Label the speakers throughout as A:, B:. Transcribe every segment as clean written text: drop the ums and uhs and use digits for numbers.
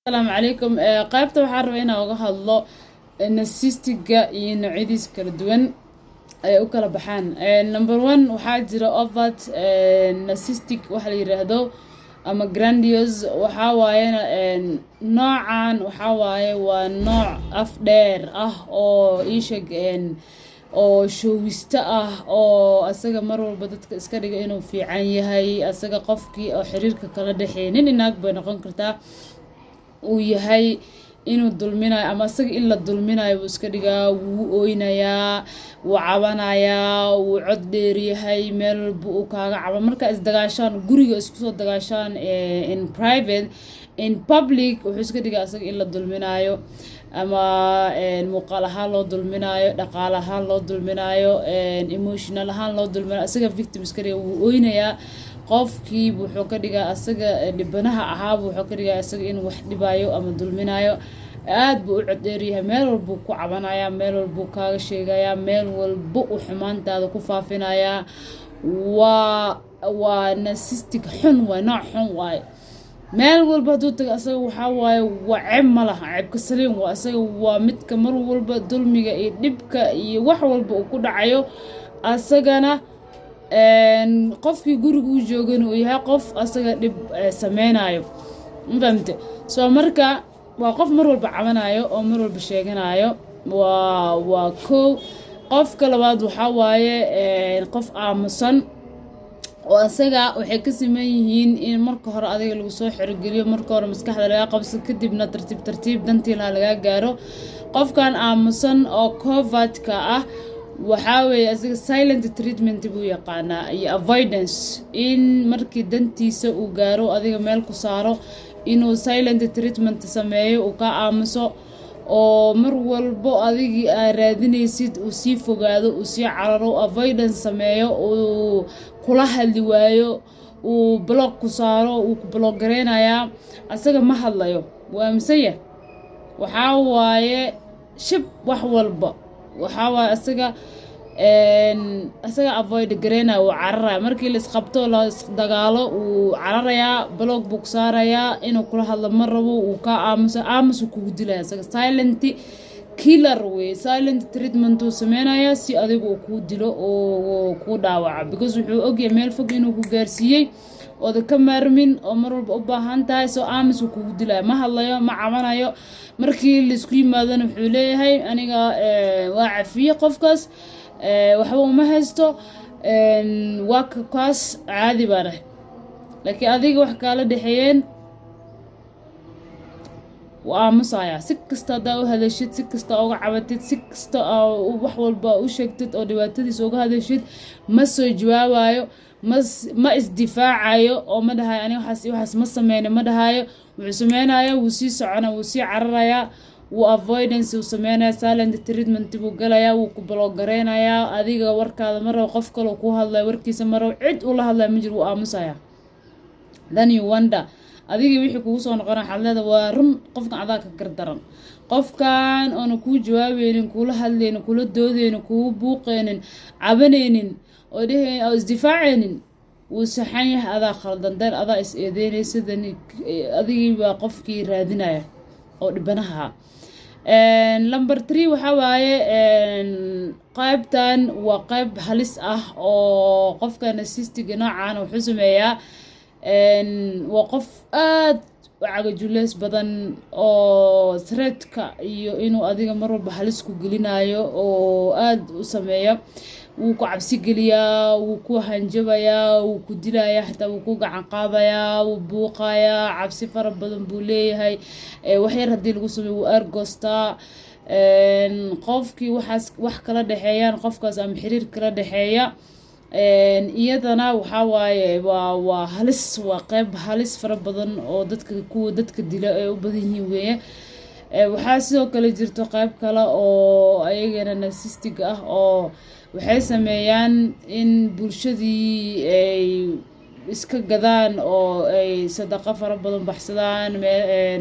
A: Asalaamu calaykum. Qaybta waxaan rabaa inaan uga hadlo narcissistic-ga iyo noocyadiisa kala duwan ay u kala baxaan. Number one, waxaa jira overt narcissistic waxa la yiraahdo ama grandiose. Waxaa waaye noocan, waxaa waaye waa nooc af dheer ah oo iisheeg oo showista ah, oo asaga mar walba dadka iska dhiga inuu fiican yahay. Asaga qofkii oo xiriirka kala dhexeeyay, nin iyo naag bay noqon kartaa, uu yahay inuu dulminayo ama asaga in la dulminayo buu iska dhigaa. Wuu ooynayaa, wuu cabanayaa, wuu cod dheer yahay, meel walba uu kaaga caba. Markaa isdagaashaan, guriga isku soo dagaashaan in private, in public wuxuu iska dhigaa asaga in la dulminayo, ama muuqaal ahaan loo dulminayo, dhaqaale ahaan loo dulminayo, emotional ahaan loo dulminayo. Asaga victim iska dhiga, wuu ooynayaa. Qofkii wuxuu ka dhigaa asaga dhibanaha ahaaba, wuxuu ka dhigaa asaga inuu wax dhibayo ama dulminayo. Aad buu u cod dheeryahay, meel walbuu ku cabanayaa, meel walbuu kaaga sheegayaa, meel walba uu xumaantaada ku faafinayaa. Waa narcissistic xun waay, nooc xun waaye. Meel walba hadduu tago, asaga waxaa waaye waa ceeb ma laha, ceebka saliim waa. Asaga waa midka mar walba dulmiga iyo dhibka iyo wax walba uu ku dhacayo, asagana qofkii guriga u joogana uu yahay qof asaga dhib sameynayo. Ma fahamte? So marka waa qof mar walba cabanayo oo mar walba sheeganayo. Waa kow. Qofka labaad waxaa waaye qof aamusan oo asaga waxay ka siman yihiin in marka hore adiga lagu soo xerogeliyo, marka hore maskaxda lagaa qabso, kadibna tartiib tartiib dantii lahaa lagaa gaaro. Qofkan aamusan oo covert-ka ah waxaa weeye asaga silent treatment buu yaqaanaa iyo avoidance. In markii dantiisa uu gaaro, adiga meel ku saaro, inuu silent treatment sameeyo, uu ka aamuso, oo mar walbo adigii aa raadinaysid uu sii fogaado, uu sii cararo, avoidance sameeyo, uu kula hadli waayo, uu block ku saaro, uu ku block gareynayaa. Asaga ma hadlayo, wuu aaminsan yahay. Waxaa waaye shib wax walba. Waxaa waaye asaga avoid gareynaya, wuu cararaya. Markii la isqabto, la isdagaalo, wuu cararayaa, block buu ku saarayaa, inuu kula hadlo ma rabo, wuu ka aamusa, aamusuu kugu dilaya. Asaga silent killer wey, silent treatment uu sameynayaa si adigu uu kuu dilo oo kuu dhaawaco, because wuxuu ogyahay meel fog inuu ku gaarsiiyey ooda ka maarmin oo mar walba u baahan tahay. Soo aamus uu kugu dilaya, ma hadlayo, ma cabanayo. Markii laisku yimaadona wuxuu leeyahay, "Aniga waa cafiye qofkaas, waxba uma haysto, waa kaas, caadi baan ahay." Laakiin adiga wax kaala dhexeeyeen wuu aamusayaa. Si kasta haddaa u hadashid, si kasta uga cabatid, si kasta wax walba u sheegtid oo dhibaatadiisa uga hadashid, ma soo jawaabayo, ma isdifaacayo oo ma dhahayo, "Aniga waxaas iyo waxaas ma sameyna," ma dhahayo. Wuxuu sameynaya, wuu sii socona, wuu sii cararayaa, wuu avoidance uu sameynaya, silent treatment buu galayaa, wuu ku block gareynayaa. Adiga warkaada ma rabo, qof kaloo ku hadlayo warkiisa ma rabo, cid ula hadlaya ma jiro, wuu aamusayaa. Then you wonder, adigii wixii kugu soo noqona, waxaad leedahay, "Waa run, qofkan adaa ka gardaran." Qofkan oona kuu jawaabeynin, kula hadlaynin, kula doodeynin, kugu buuqeynin, cabaneynin oo dhehe oo isdifaaceynin, wuu saxan yahay, adaa khaldan. Dan adaa is eedeynaysa, dan adigii baa qofkii raadinaya oo dhibanaha. Number three waxaa waaye, qaybtan waa qayb halis ah oo qofka narcissistic-ga noocan wuxuu sameeyaa, waa qof aad u cagajuleys badan oo threat-ka iyo inuu adiga mar walba halis ku gelinayo oo aad u sameeya. Wuu ku cabsi geliyaa, wuu ku hanjabayaa, wuu ku dilayaa, xitaa wuu ku gacan qaadayaa, wuu buuqayaa, cabsi fara badan buu leeyahay. Wax yar haddii lagu sameeyo, wuu aargoostaa. Qofkii waxaas wax kala dhexeeyaan qofkaas ama xiriir kala dhexeeya, iyadana waxaa waaye waa halis, waa qeyb halis fara badan oo dadka, kuwa dadka dila ay u badan yihiin weeye. Waxaa sidoo kale jirto qeyb kale oo ayagana narcissistic ah, oo waxay sameeyaan in bulshadii ay iska gadaan oo ay sadaqo fara badan baxsadaan,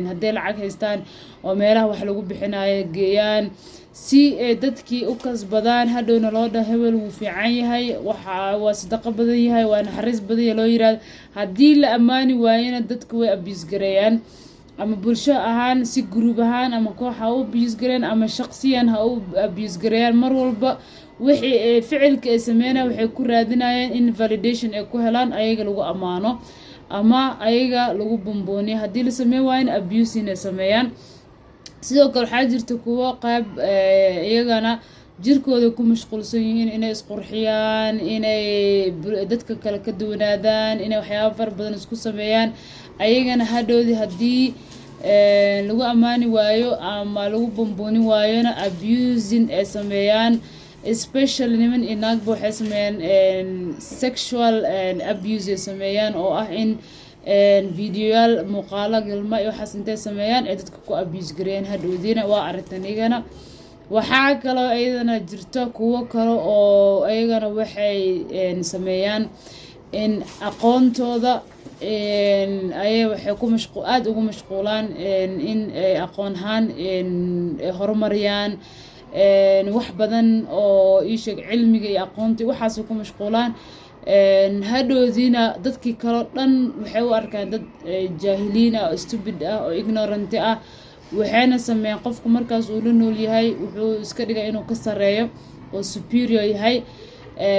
A: hadday lacag haystaan, oo meelaha wax lagu bixinayo geeyaan si ay dadkii u kasbadaan. Hadhowna loo dhaho, "Hebel wuu fiican yahay, waxa waa sadaqo badan yahay, waa naxariis badan yahay," loo yiraahdo. Haddii la ammaani waayana, dadka way abuse gareeyaan. Ama bulsho ahaan, si group ahaan ama koox ha u abuse gareeyaan ama shaqsiyan ha u abuse gareeyaan, mar walba wixii ficilka ay sameynayaan waxay ku raadinayaan in validation ay ku helaan, ayaga lagu ammaano ama ayaga lagu bombooniyo. Haddii la sameyn waayana, abusing ay sameeyaan. Sidoo kale waxaa jirta kuwo qayb iyagana jirkooda ku mashquulsan yihiin, inay isqurxiyaan, inay dadka kale ka duwanaadaan, inay waxyaaba fara badan isku sameeyaan. Ayagana hadhowdii haddii lagu ammaani waayo ama lagu bomboonin waayona, abusing ay sameeyaan. Especially niman iyo naagba waxay sameeyaan sexual abuse ay sameeyaan, oo ah in videoyaal, muuqaalo galma iyo waxaas intay sameeyaan ay dadka ku abuse gareeyaan. Hadhowdiina waa aragtan iyagana. Waxaa kaloo iyadana jirto kuwo kale oo iyagana waxay sameeyaan in aqoontooda ayay waxay ku mashqu aada ugu mashquulaan, in ay aqoon ahaan horumariyaan wax badan oo iisheeg cilmiga iyo aqoonta, waxaasay ku mashquulaan. Hadhoodiina dadkii kaleo dhan waxay u arkaan dad jaahiliin ah oo stupid ah oo ignorant ah. Waxayna sameeyaan, qofku markaas uu la nool yahay wuxuu iska dhigay inuu ka sareeyo oo superior yahay,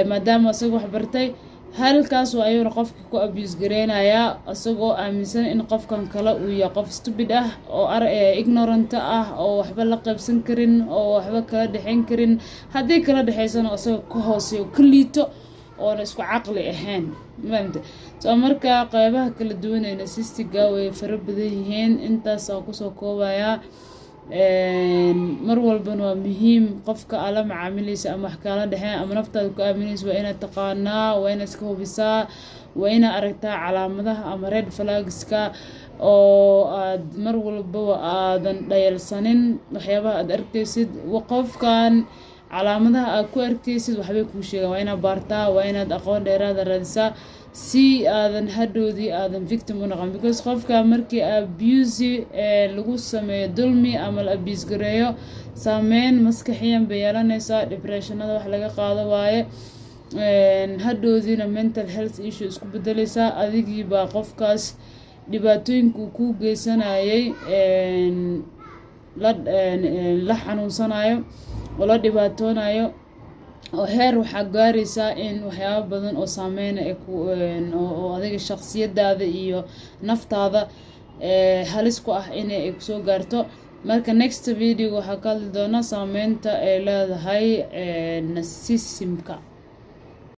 A: maadaama isaga wax bartay. Halkaasoo ayuuna qofka ku abuse gareynayaa, isagoo aaminsan in qofkan kale uu yahay qof stupid ah oo ignorant ah oo waxba la qaybsan karin oo waxba kala dhexeyn karin. Haddii kala dhexeysana, isaga ka hooseeyo, ka liito, oona isku caqli ahayn, mafahante? So marka qeybaha kala duwan ee narcissistic-ga way fara badan yihiin, intaas aan kusoo koobayaa. Mar walbana waa muhiim qofka aad la macaamileysa ama wax kaala dhexeyn ama naftaada ku aamineysa waa inaad taqaanaa, waa inaad iska hubisaa, waa inaad aragtaa calaamadaha ama red flags-ka, oo aad mar walbaba aadan dhayalsanin waxyaabaha aad arkeysid. Qofkan calaamadaha aad ku arkeysid waxbay kuu sheegaan. Waa inaad baartaa, waa inaad aqoon dheeraada raadisaa, si aadan hadhowdii aadan victim u noqon, because qofka markii abuse lagu sameeyo, dulmi ama la abuse gareeyo, saameyn maskaxiyan bay yeelanaysaa. Depressionada wax laga qaado waaye. Hadhowdiina mental health issue isku bedeleysaa. Adigii baa qofkaas dhibaatooyinka uu kuu geysanayay la xanuunsanayo oo la dhibaatoonayo, oo heer waxaa gaaraysaa in waxyaabo badan oo saameyna ay ku oo adiga shaqsiyadaada iyo naftaada halis ku ah in ay kusoo gaarto. Marka next video waxaa ka hadli doonaa saameynta ay leedahay narcissism-ka.